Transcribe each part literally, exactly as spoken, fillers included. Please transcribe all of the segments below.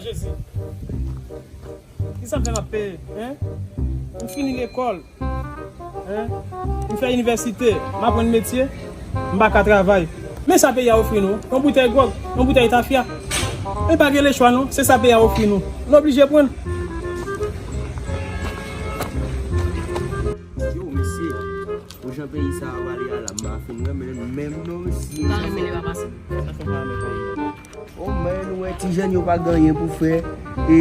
Jezi. Kisa m fè m ap peye, en? M fini lekòl, en? M fè inivèsite, m aprann metye, m pa ka travay. Men sa peyi a ofri nou, yon boutèy gwòg, yon boutèy tafya. Men pa gen lechwa non, se sa peyi a ofri nou. Nou oblije pran. Yo, mesye, pou jan peyi sa a prale a la, m pa fin renmen l menm non, mesye. Ou pa renmen l, e pa pase. Sa fè m pa renmen peyi a. Oh man, ou wè ti jèn yo pa gen anyen pou fè. E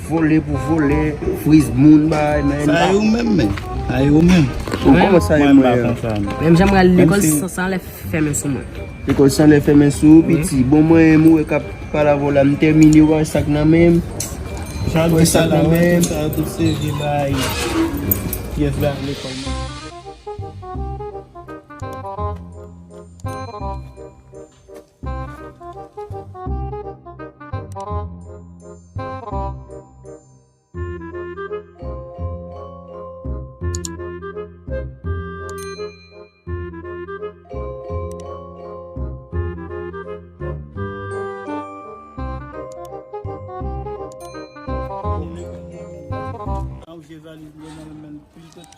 vole pou vole, friz moun, bagay, man. Sa e ou menm, men. Sa e ou menm. Ou kòman sa e mwen, mwen, an? Menm jan mwen al lekòl, si san, san lè fèmen sou mwen. Lekòl san lè fèmen sou ou, piti. Bon, mwen, mwen wè k ap pale avè w la, m tèmine, w wè sa k nan men m. Sa, w wè sa k nan men m. Sa, tout se vye bagay. Pyès bagay lekòl, man. An vye valiz mwen nan men,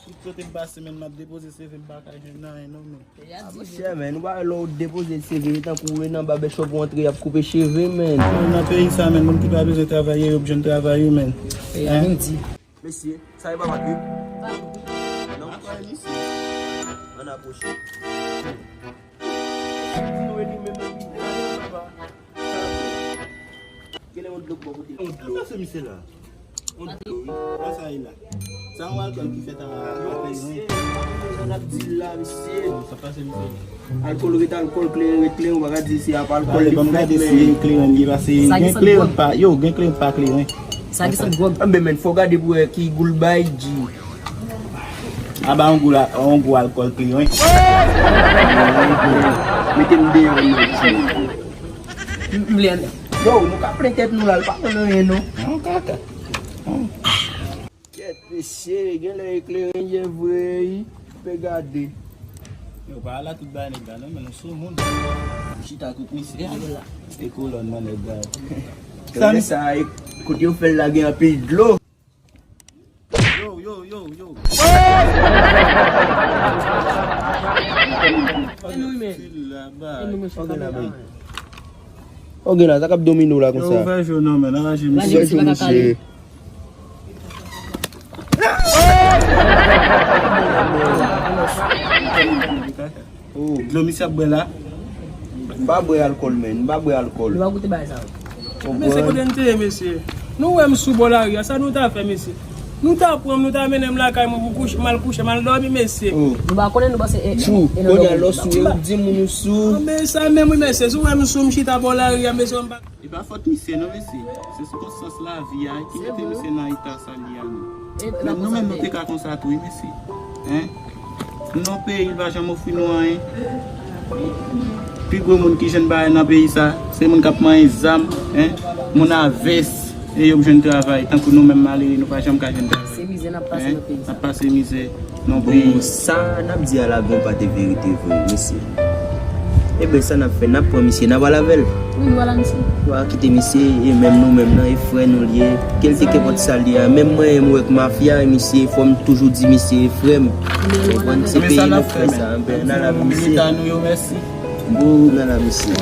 tout kote m pase men, m ap depoze C V, m pa ka jwenn anyen non men. A monchè, men, ou pa wè lè w depoze C V, tankou w nan barbershop ou antre, y ap koupe cheve, men. Nan peyi sa, men, moun ki pa bezwen travay, yo, yo p jwenn travay, yo, men. Peyi a vin di. Mesye, sa e papa Gib? Non, mesye. Ann apwoche. Genlè yon dlo k bò kote. Yon dlo. Sa se misye la. Yon dlo, wi. Sa sa ye la. Sa yon alkòl ki fèt a, a peyi, wi. Sa n ap di la, misye. Sa pase misye. Alkòl ret alkòl, kleren ret kleren, ou pa ka di se ap alkòl li fèt, men. Kleren li pase, gen kleren pa, yo, gen kleren pa kleren. Sa ki sant gwòg. Anben, men, fò w gade pou wè ki gou l bay, G. Aba yon gou la, yon gou alkòl kleren. Mete m deyò, non, G. M, m vle ann. Yo, nou ka plen tèt nou la, l pa konn anyen non. Non, kaka. Non. Kèt, mesye, genlè e kleren ye vre, wi. Pe gade. Yo, pa la tout bay nèg la, non, men nou sou moun. Chita kout misye. E kolòn, man, nèg la. Sa misye, sa, e, kote yo fè l la gen anpil dlo. Yo, yo, yo, yo. Annou, men. Annou, men. Ok la, sa k ap domine w la konsa. Yo, ouvè je w non, men, anraje misye. Ouvè je w, mesye. Oh. Dlo misye ap bwè la. M pa bwè alkòl, men. M pa bwè alkòl. Nou pa goute bagay sa yo. Men se kote n te ye, mesye. Nou wè m sou bò lari a, sa nou ta fè, mesye? Nou ta pran m, nou ta mennen m lakay mwen pou kouche, m al kouche, m al dòmi, mesye. Oh. Nou pa konnen, nou panse e, e, e nan lòt moun. Kounye a lè w sou, yo di moun ou sou. Men sa menm, wi, mesye. Si w wè m sou, m chita bò lari a, mesye, m pa E pa fòt misye non, mesye. Se sikonstans lavi a ki mete misye nan eta sa li a non. Men nou menm nou te ka konsa tou, wi, mesye. Hein? Nou nan peyi, li pa janm ofri nou anyen. Pi gwo moun ki jwenn bagay nan peyi sa, se moun k ap manyen zam, hein? Moun a vès, e yo p jwenn travay. Tankou nou menm malere, nou pa janm ka jwenn travay. Se mizè n ap pase nan peyi sa. N ap pase mizè. Bon, sa n ap di a la, bon, pa te verite vre, mesye. Ebyen, sa n ap fè, n ap pran misye, n ap al avè l. Wi, nou al a misye. Wa kite misye, e menm nou menm nan, e frè nou l ye. Kèlkeswa sa l ye a, menm mwen, m wè k mafya, e misye, fò m toujou di misye, e frè m. Ou konprann? Se peyi nou fè sa, anben, n al avè misye. Bon, n al avè misye.